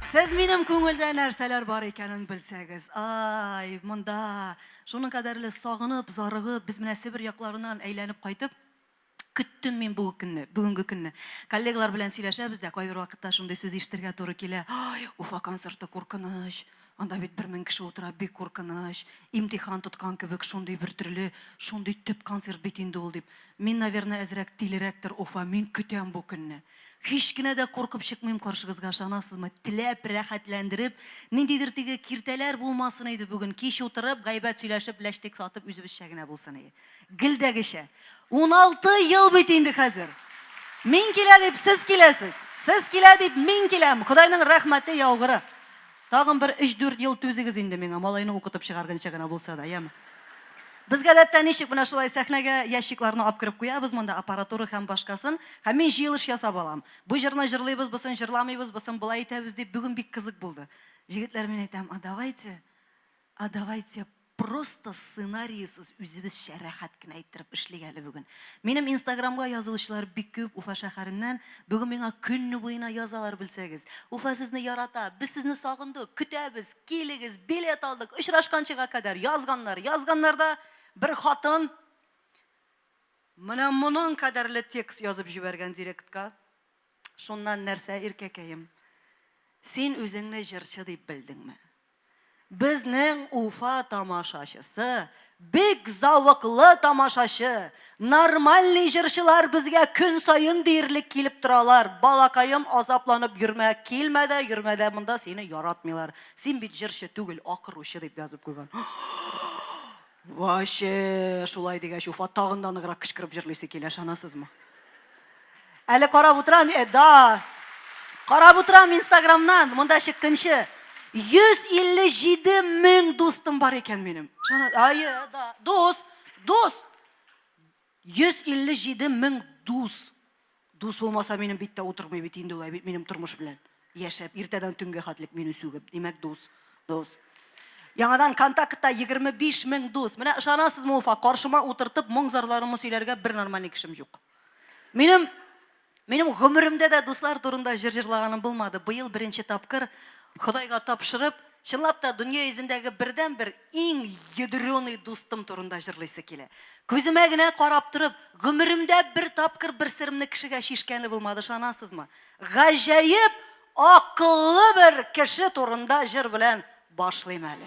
Сез минем күңелдә нәрсәләр бар икәнен белсәгез. Ай, монда шуның кадәрле сагынып, зарыгып, без менә Себер якларыннан әйләнеп кайтып, көттем мин бу көнне, бүгенге көнне. Коллегалар белән сөйләшәбез дә, кайбер вакытта шундый сүз ишетергә туры килә. Ай, Уфа концерты куркыныч. Анда бит 1000 кеше утыра, бик куркыныч. Имтихан тоткан кебек, шундый бер төрле, шундый төп концерт бит инде ул дип. Мин, наверное, әзрәк тилерәктер, Уфа, мин көтәм бу көнне. Һич кенә дә куркып чыкмыйм каршыгызга, ышанасызмы? Теләп, рәхәтләндереп, ниндидер теге киртәләр булмасын иде бүген. Кич утырып, гайбәт сөйләшеп, ләчтек сатып, үзебезчә генә булсын иде. Гелдәгечә. 16 ел бит инде хәзер. Мин килә дип, сез киләсез. Сез килә дип, мин киләм. Ходайның рәхмәте яугыры. Тагын бер өч-дүрт ел түзегез инде миңа, малайны укытып чыгаргынча гына булса да, яме. Без гадәттә ничек менә шулай сәхнәгә ящикларны алып кереп куябыз монда, аппаратура һәм башкасын, һәм мин җыелыш ясап алам. Бу җырны җырлыйбыз, бусын җырламыйбыз, бусын болай итәбез дип, бүген бик кызык булды. Җегетләр, мин әйтәм, а давайте, а давайте Просто сценарийсыз үзебезчә рәхәт кенә иттереп эшлик әле бүген. Минем инстаграмга язылучылар бик күп Уфа шәһәреннән. Бүген миңа көнне буена язалар, белсәгез. Уфа сезне ярата, без сезне сагындык, көтәбез, килегез, билет алдык, очрашканчыга кадәр язганнар. Язганнар да бер хатын менә моның кадәрле текст язып җибәргән директка. Шуннан нәрсә, иркәкәем, син үзеңне җырчы дип белдеңме? Безнең Уфа тамашачысы бик завыклы тамашачы. Нормальный җырчылар безгә көн саен диярлек килеп торалар. Балакаем, азапланып йөрмә, килмә дә, йөрмә дә, монда сине яратмыйлар. Син бит җырчы түгел, акыручы, дип язып куйган. Ваще, шулай дигәч, Уфа тагын да ныграк кычкырып җырлыйсы килә, ышанасызмы? Әле карап утырам, э, да. Карап утырам Инстаграмнан, монда чыккынчы. 157 мең дустым бар икән минем. Ышана, ай, э, да. Дус, дус. 157 мең дус. Дус булмаса минем биттә утырмый бит инде ул, бит минем тормыш белән яшәп, иртәдән төнгә хәтлек мине сүгеп. Димәк, дус, дус. Яңадан контактта 25 мең дус. Менә ышанасызмы, Уфа, каршыма утыртып, моң-зарларымны сөйләргә бер нормальный кешем юк. Минем минем гомеремдә дә дуслар турында җыр җырлаганым булмады. Быел беренче тапкыр Ходайга тапшырып, чынлап та дөнья йөзендәге бердәнбер иң ядреный дустым турында җырлыйсы килә. Күземә генә карап торып, гомеремдә бер тапкыр бер серемне кешегә чишкәне булмады, ышанасызмы? Гаҗәеп акыллы бер кеше турында җыр белән башлыйм әле.